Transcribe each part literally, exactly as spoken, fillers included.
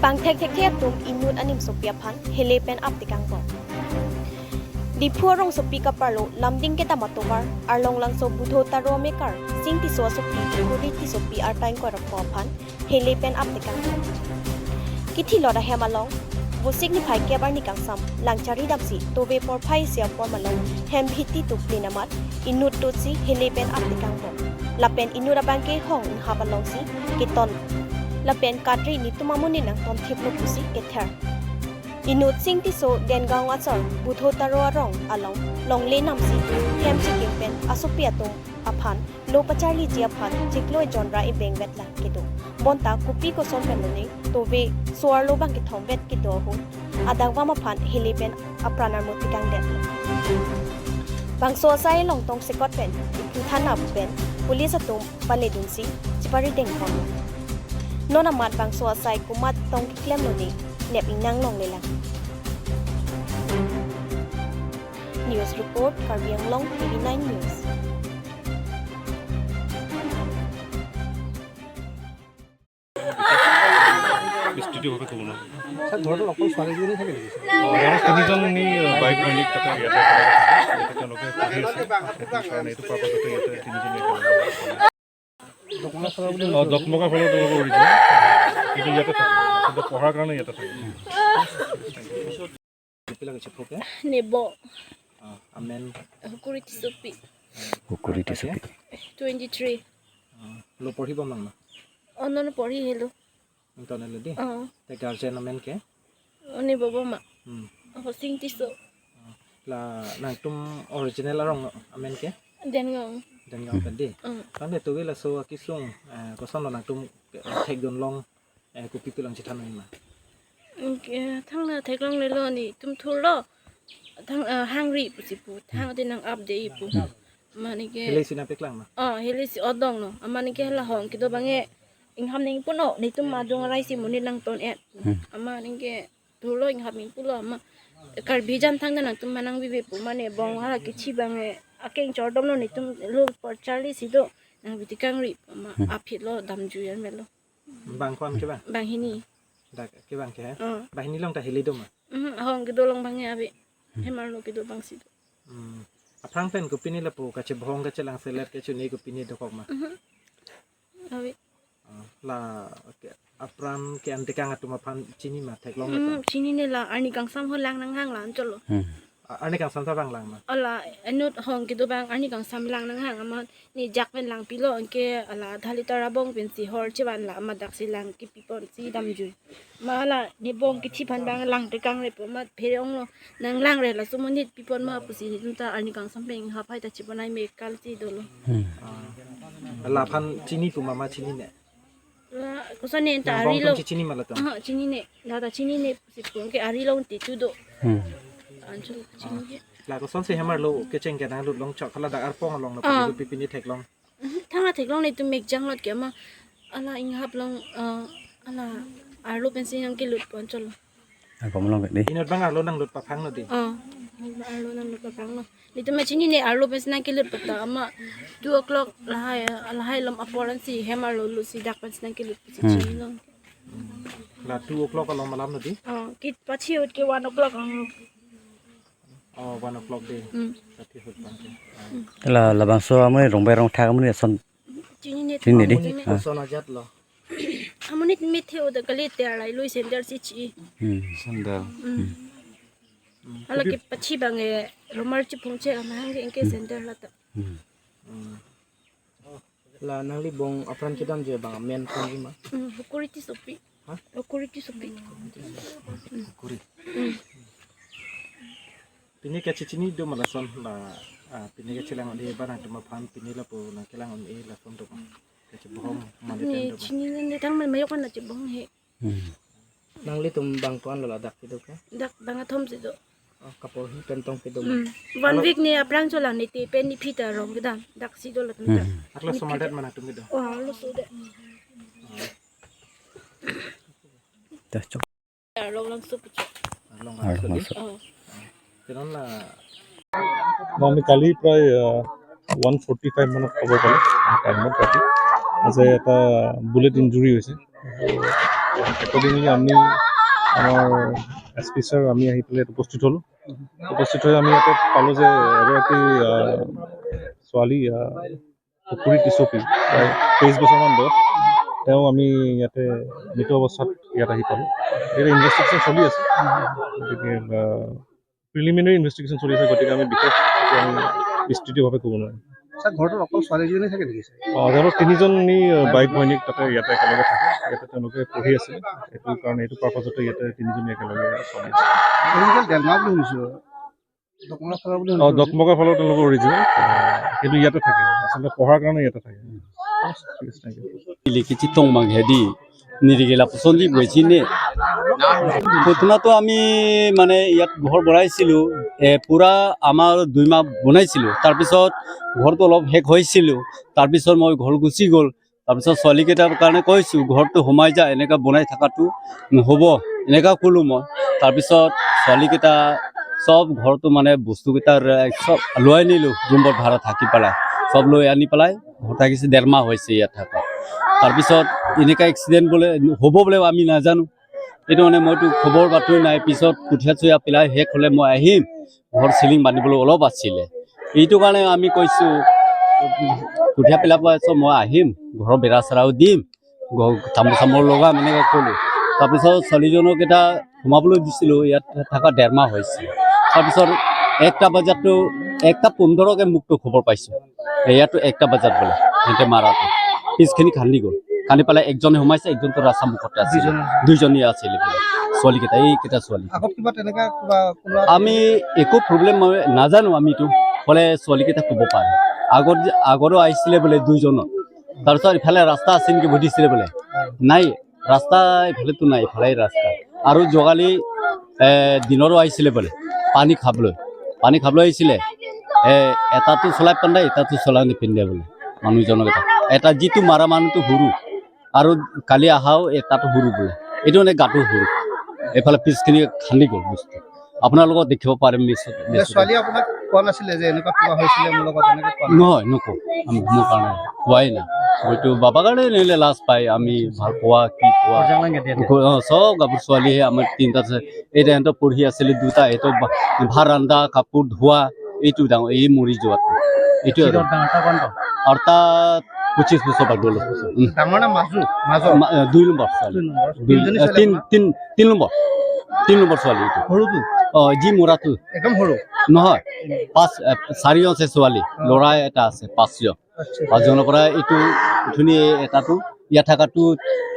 Pangthek thekthe atum inut animsopi aphan hele pen aptekang bom. Diphu arongsopi kaparlo Lumding kedam atovar Arlong Langso Budho Taro amekar Sing Tisso asopi Kuri Tissopi arta ingkoi ra pho aphan hele pen aptekang bom. Kithilot ahem along Vosik niphai kep arni kangsam langchari damsi tove porphai isi apor malom hem bhiti tuplin amat inut tutsi hele pen aptekang bom. Lapen inut abangke hong inghap alongsi keton. Lapen katri nitum amonit nangton thiplo pusi kether. Inut Sing Tisso Dengaon achor Budho Taro arong along longle namsi hem chikim pen asopi atum aphan lo pacharliji aphan chiklo ejon ra ebeng vetlang kedo. Bonta kopi koson pen lone tove so-arlo bang kethom vet kedo ahut adang vam aphan hele pen apran armut tekangdet. Bangso asai along tongsekot pen Diphu thana pen police atum paledunsi cheparideng pon. Non amat bangso asai komat tong keklem lone nep ingnang longlelang. News report, Karbi Anglong, T V nine News. স্থিতিভাৱে ক'ব নোৱাৰোঁ। ছাৰ, ঘৰটোত অকল ছোৱালীজনী থাকে নেকি? অ, ঘৰত তিনিজন নি, বাইক মালিক তাতে ইয়াতে একেলগে থাকে। ইয়াতে তেওঁলোকে পঢ়ি আছে। কাৰণ এইটো পাৰ্পাছতে ইয়াতে তিনিজনী একেলগে আছে। অ, দকমকা ফালে তেওঁলোকৰ অৰিজিন। কিন্তু ইয়াতে থাকে। কিন্তু পঢ়াৰ কাৰণে ইয়াতে থাকে। Pila kachepho ke? Nebo. Ah, amen. Hukuri Tissopi. Hukuri Tissopi. Twenty-three. Ah, lo porhi bom lang na? Oh, non porhi helo. Ington helo di? Oh. Te guardian amen ke? Oh, nebo bom ma. Hmm. Oh, Sing Tisso. Ah, la nangtum original arong amen ke? Dengaon. Dengaon pen di? Hmm. Tangte tove laso akesung, eh, kosonlo nangtum, eh, thekdun long, eh, kopi pi along chethan ma? Anke, thang la theklonglelo, netum thurlo. Thang, eh, hangri pusi pu. Thang ati nang-apde pu. Mane ke. Hele si nangpeklang ma? Oh, hele si odong lo. Amane ke hala hong kedo abangke inghap nangji pulo. Netum adung arai si monit nangton-et. Hmm. Amane ke thurlo inghap nangji pulo. Ama Karbi jan thangta nangtum manang bibe pu. Mane bong hala kichi abangke akeng chordomlo, netum lo pacharliji do. Nangpi tekangri. Ama Hmm. aphi lo damjui an melo. Bang ko-an ke bang? Bang hini. Dak ke bang ke, he? Oh. Bang hini along ta hele do ma? Mhm, ahong kedo along abangke ave. Hmm. Hem arlo kedo abangsi do. Hmm. Aphrang pen kopine lapu kachebohong kachelang selet kachini kopine dokok ma? Mhm. Ave. Ah, la ke apran ke-an tekang atum aphan chini ma, theklong ma Hmm, atum? Chinine, la arni kangsam ho lang nanghang la anchotlo. Hmm. A-, arni kangsam ta bang lang ma? Hala inut hong kedo abang arni kangsam lang nanghang, ama ne jak pen langpilo, anke hala adha litar abong pensi hor chevan la ama daksi lang kipi ponsi damjui. Ma hala ne bong kithi aphan bang lang tekangre pu, ma pherong lo, nang langre laso monit pi pon ma pusi netum ta arni kangsam pen inghap hai ta chepon ai me kalsi dolo. Hmm. Ah, la aphan chini pu ma, ma chinine? La, koson ne ta Nang bong ari lo. Tum chini ma latum? Aha, chinine. La ta chinine pusi pu, anke ari lo te tu do. Hmm. Anchot chini ke. La kosonsi hem arlo kecheng ke nanglut long chok, hala dak arpong along lo Ah. pini pini theklong? Mhm, thang la theklong, netum mekjang lot ke ama hala inghap long, ah, hala arlo pensi nangkelut pon chotlo. Ako malong ke di. Inut abang arlo nanglut paphanglo di? Ah, arlo nanglut paphanglo. Netum ma chinine arlo pensi nangkelut pata, ama two o'clock lahai, lahai lom apor ansi hem arlo lutsi dak pensi nangkelut pusi Hmm. chinilo. La two o'clock along malam lo di? Ah, kit pachi ahut ke one o'clock ang. Oh, one o'clock di. Hmm. Pachi ahut bang ke. Ah. La, labangso amonit rongbai rongthak amonit ason Chinine. Chinine di? Chinine. Ah. Ason ajat lo. Amonit mithe o da kali te arai lui sandal si chi. Hmm. Sandal. Hmm. Hmm. Hala kipachi abangke romar chiphung che amahang ke anke Hmm. sandal la ta. Hmm. Hmm. La nangli bong apran kedamji abang amen pon ji ma? Hmm, Hukuri Tissopi. Ha? Hukuri Tissopi. Kuri. Hmm. Pini kachechini do ma lason la, ah, pini kachelang un-e ba nangtum aphan pini lapu nangkelang un-e lason do ma? Kachebohong mane Ne pen do ma? Chinine, ne thang mai mayok na chebohong he. Hmm. Nanglitum bang ko-an lo ladak kedo ke? Dak bang athom si do. Oh, kaporhi pen tong kedo ma? Hmm. One Alo- week ne aphrang cholang ne te pen ne phi ta rong kedam. Daksi do latum ta. Hmm. Akla Ne somar phi ta. Det ma nangtum kedo? Oh, lo so det. Ta chok. Arlong Langso puchot. Arlong Langso. Arlong Langso. Oh. Tenon la. মই আমি কালি প্ৰায়, আহ, one forty five মানত খবৰ পালোঁ, টাইমত ৰাতি, যে এটা বুলেট ইঞ্জুৰি হৈছে। একৰ্ডিংলি আমি আমাৰ এছ পি ছাৰ আমি আহি পেলাই ইয়াত উপস্থিত হ'লোঁ। উপস্থিত হৈ আমি ইয়াতে পালোঁ যে এগৰাকী আহ, ছোৱালী আহ, পুখুৰীত ইচপি, প্ৰায় তেইছ বছৰমান বয়স। তেওঁ আমি ইয়াতে মৃত অৱস্থাত ইয়াত আহি পালোঁ। এতিয়া ইনভেষ্টিগেশ্যন চলি আছে। গতিকে প্ৰিলিমিনেৰী ইনভেষ্টিগেশ্যন চলি আছে, গতিকে আমি বিশেষ এতিয়া আমি বিস্তৃতভাৱে ক'ব নোৱাৰিম। ছাৰ, ঘৰটোত অকল ছোৱালীজনী থাকে নেকি ছাৰ? অ, তেওঁলোক তিনিজনী বাইক ভনীয়েক তাতে ইয়াতে একেলগে থাকে। ইয়াতে তেওঁলোকে পঢ়ি আছিলে, এইটো কাৰণে এইটো পাৰ্পাছতে ইয়াতে তিনিজনী একেলগে চলি আছে। অৰিজিনেল ডেৰগাঁও বুলি শুনিছোঁ। দকমৰা ফালৰ বুলি অ, শুনিছোঁ। দকমৰা ফালৰ তেওঁলোকৰ অৰিজিনেল, কিন্তু ইয়াতে থাকে, আচলতে পঢ়াৰ কাৰণে ইয়াতে থাকে। ঠিক আছে, থেংক ইউ। লিখিত টংমাং হেদি নিৰিগেলা পচন্দি বৈচিনে। প্ৰথমতো আমি মানে ইয়াত ঘৰ বনাইছিলোঁ, এ, পূৰা আমাৰ দুই মাহ বনাইছিলোঁ। তাৰপিছত ঘৰটো অলপ শেষ হৈছিলোঁ, তাৰপিছত মই ঘৰ গুচি গ'ল। তাৰপিছত ছোৱালীকেইটাৰ কাৰণে কৈছোঁ, "ঘৰটো সোমাই যা, এনেকা বনাই থকাটো নহ'ব", এনেকা ক'লোঁ মই। তাৰপিছত ছোৱালীকেইটা চব ঘৰটো মানে বস্তুকেইটা ৰে-, চব লৈ আনিলোঁ, ৰুমত ভাড়া থাকি পেলাই চব লৈ আনি পেলাই ঘৰ থাকিছে, ডেৰ মাহ হৈছে ইয়াত থকা। তাৰপিছত এনেকা এক্সিডেণ্ট বোলে হ'ব বোলে আমি নাজানো। এইটো মানে মইতো খবৰ বাতৰি নাই, পিছত কঠীয়া চঠীয়া পেলাই শেষ হ'লে মই আহিম, ঘৰ চিলিং বান্ধিবলৈ অলপ আছিলে। এইটো কাৰণে আমি কৈছোঁ, কঠীয়া পেলাব আছে, মই আহিম, ঘৰৰ বেৰা চেৰাও দিম, ঘৰ তামোল চামোল লগাম, এনেকৈ ক'লোঁ। তাৰপিছত ছোৱালীজনক এটা সোমাবলৈ দিছিলোঁ, ইয়াত থকা ডেৰ মাহ হৈছে। তাৰপিছত একটা বজাততো, একটা পোন্ধৰকে মোকতো খবৰ পাইছোঁ, ইয়াতো একটা বজাত বোলে সিহঁতে মাৰাটো, পিছখিনি খান্দি গ'ল। খান্দি পেলাই একজনে সোমাইছে, একজনতো ৰাস্তা মুখতে আছিলে। দুইজনে? দুইজনী আছিলে বোলে, ছোৱালীকেইটা, এইকেইটা ছোৱালী। আগত কিবা তেনেকা কিবা কোনোবা আমি একো প্ৰব্লেম নাজানো, আমিতো বোলে ছোৱালীকেইটা ক'ব পাৰে। আগত যে, আগৰো আহিছিলে বোলে দুইজনৰ, তাৰপিছত ইফালে ৰাস্তা আছে নেকি সুধিছিলে বোলে, নাই, ৰাস্তা ইফালেতো নাই, ইফালে ৰাস্তা। আৰু যোৱাকালি এ, দিনৰো আহিছিলে বোলে পানী খাবলৈ, পানী খাবলৈ আহিছিলে। এ, এটাতো চলাই পাণ্ডে, এটাতো চলাই নিপিন্ধে বোলে মানুহজনক। এটা, এটা যিটো মাৰা মানুহটো সৰু, আৰু কালি আহাও এটাতো সৰু বোলে, এইটো মানে গাটো সৰু, এইফালে পিছখিনি খান্দি গ'ল বস্তু। আপোনালোকক দেখিব পাৰিম নিশ্চয়, এতিয়া নিশ্চয়। ছোৱালীয়ে আপোনাক কোৱা নাছিলে যে এনেকুৱা কিবা হৈছিলে মোৰ লগত, এনেকে কোৱা নাই? নহয়, নকওঁ। আমি, মোৰ কাৰণে কোৱাই নাই। হয়তো বাবাৰ কাৰণে নিলে লাজ পায়, আমি ভাল পোৱা, কি পোৱা। অ, চব গাভৰু ছোৱালীহে আমাৰ তিনিটা আছে। এই তাহাঁতৰ পঢ়ি আছিলে দুটা, এইটো ভা-, ভাত ৰান্ধা, কাপোৰ ধোৱা, এইটো ডাঙৰ, এই মৰি যোৱাটো। এইটো আৰু। আৰু তাত পঁচিছ বছৰ পাৰ গ'ল। উম। ডাঙৰ নে মাজু? মাজৰ? মা-, এ, দুই নম্বৰ ছোৱালী। দুই নম্বৰ। দুই, তিনিজনী এ, ছোৱালী তিন, আপোনাৰ? তিন, তিন নম্বৰ। তিন নম্বৰ ছোৱালী এইটো। সৰুটো? অ, যি মৰাটো। একদম সৰু? নহয়, পাঁচ, এ, চাৰিজন আছে ছোৱালী, অ। ল'ৰা এটা আছে, পাঁচজন। আচ্ছা। পাঁচজনৰ পৰা এইটো ধুনীয়া এটাটো, ইয়াত থকাটো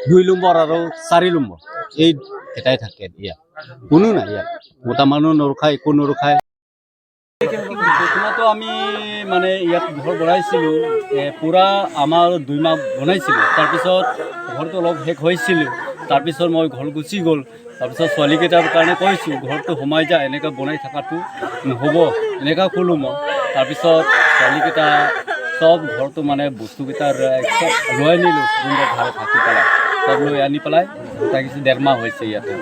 দুই নম্বৰ আৰু চাৰি নম্বৰ, এই এটাই থাকে ইয়াত, কোনো নাই ইয়াত। মতা মানুহ নৰখায়, একো নৰখায়। প্ৰথমতো আমি মানে ইয়াত ঘৰ বনাইছিলোঁ, এ, পূৰা আমাৰ দুই মাহ বনাইছিলোঁ। তাৰপিছত ঘৰটো অলপ শেষ হৈছিলোঁ, তাৰপিছত মই ঘৰ গুচি গ'ল। তাৰপিছত ছোৱালীকেইটাৰ কাৰণে কৈছোঁ, "ঘৰটো সোমাই যা, এনেকৈ বনাই থকাটো নহ'ব", এনেকুৱা ক'লোঁ মই। তাৰপিছত ছোৱালীকেইটা চব ঘৰটো মানে বস্তুকেইটা ৰে-, চব লৈ আনিলোঁ, ৰুমত ভাড়া থাকি পেলাই চব লৈ আনি পেলাই থাকিছে, ডেৰ মাহ হৈছে ইয়াতে।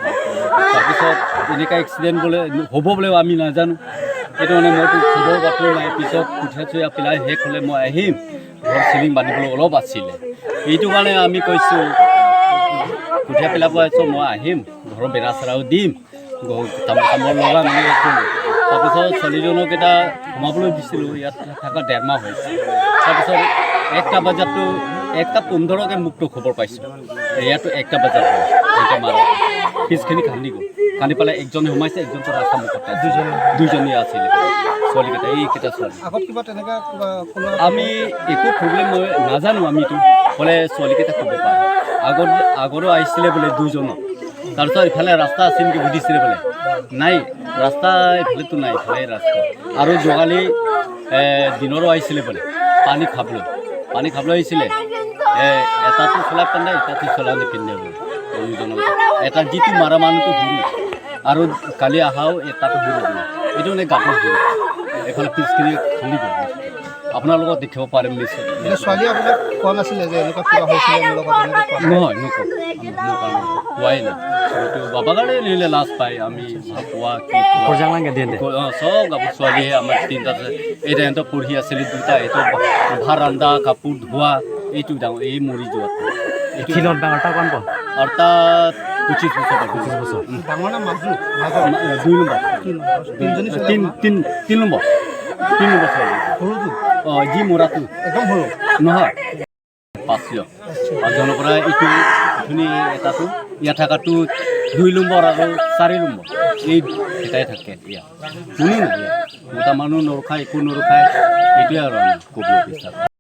তাৰপিছত এনেকুৱা এক্সিডেণ্ট বোলে হ'ব বুলিও আমি নাজানো। এইটো মানে মইতো খবৰ বাতৰি নাই, পিছত কঠীয়া চঠীয়া পেলাই শেষ হ'লে মই আহিম, ঘৰ চিলিং বান্ধিবলৈ অলপ আছিলে। এইটো কাৰণে আমি কৈছোঁ, কঠীয়া পেলাব আহিছোঁ, মই আহিম, ঘৰৰ বেৰা চেৰাও দিম, ঘৰ তামোল চামোল লগাম, এনেকৈ ক'লোঁ। তাৰপিছত ছোৱালীজনক এটা সোমাবলৈ দিছিলোঁ, ইয়াত থকা ডেৰ মাহ হৈছে। তাৰপিছত একটা বজাততো, একটা পোন্ধৰকে মোকতো খবৰ পাইছোঁ, ইয়াতো একটা বজাত হয়, সিহঁতে মাৰা। পিছখিনি খান্দি গ'ল, খান্দি পেলাই একজনে সোমাইছে, একজনতো ৰাস্তা মুখতে আছে। দুজনে? দুজনী আছিলে ছোৱালীকেইটা, এইকেইটা ছোৱালী। আগত কিবা তেনেকা কিবা কোনো আমি একো প্ৰব্লেম নাজানো, আমিতো বোলে ছোৱালীকেইটা ক'ব পাৰে। আগত, আগৰো আহিছিলে বোলে দুজনৰ, তাৰপিছত ইফালে ৰাস্তা আছে নেকি সুধিছিলে বোলে, নাই, ৰাস্তা ইফালেতো নাই, ইফালে ৰাস্তা। আৰু যোৱাকালি এ, দিনৰো আহিছিলে বোলে পানী খাবলৈ, পানী খাবলৈ আহিছিলে। এ, এটাতো চলাই পাণ্ডে, এটাতো চলাই নিপিন্ধে বোলে দুইজনক। এটা যিটো মাৰা মানুহটো সৰু, আৰু কালি আহাও এটাতো সৰু বোলে, এইটো মানে গাটো সৰু, এইফালে পিছখিনি খান্দি গ'ল। আপোনালোকক দেখিব পাৰিম নিশ্চয়। এতিয়া ছোৱালীয়ে আপোনাক কোৱা নাছিলে যে এনেকুৱা কিবা হৈছিলে মোৰ লগত, এনেকুৱা কোৱা নাই? নহয়, নকওঁ। আমি, মোৰ কাৰণে কোৱাই নাই। হয়তো বাবাৰ কাৰণে নিলে লাজ পায়, আমি ভাল পোৱা, কি পোৱা। অ, চব গাভৰু ছোৱালীহে আমাৰ তিনিটা আছে। এই তাহাঁতৰ পঢ়ি আছিলে দুটা, এইটো ভা-, ভাত ৰান্ধা, কাপোৰ ধোৱা, এইটো ডাঙৰ, এই মৰি যোৱাটো। এইটো ডাঙৰ, ডাঙৰ, ডাঙৰ। অৰ্থাৎ পঁচিছ বছৰ। পঁচিছ বছৰ। ডাঙৰ না মাজু? মাজু। মা-, দুই নম্বৰ। দুই নম্বৰ। তিনিজনী ছোৱালী তিন, আপোনাৰ? তিন, তিন নম্বৰ। তিন নম্বৰ ছোৱালী। সৰুটো? অ, জি মৰাটো। একদম সৰু? নহয়। পাঁচজন। আচ্ছা। পাঁচজনৰ পৰা এইটো, এইখিনি এটাটো, ইয়াত থকাটো দুই নম্বৰ আৰু চাৰি নম্বৰ। এই দুটাই থাকে ইয়াত। কোনো নাই ইয়াত। মতা মানুহ নৰখায়, একো নৰখায়। এইটোৱে আৰু আমি ক'ব বিচাৰোঁ।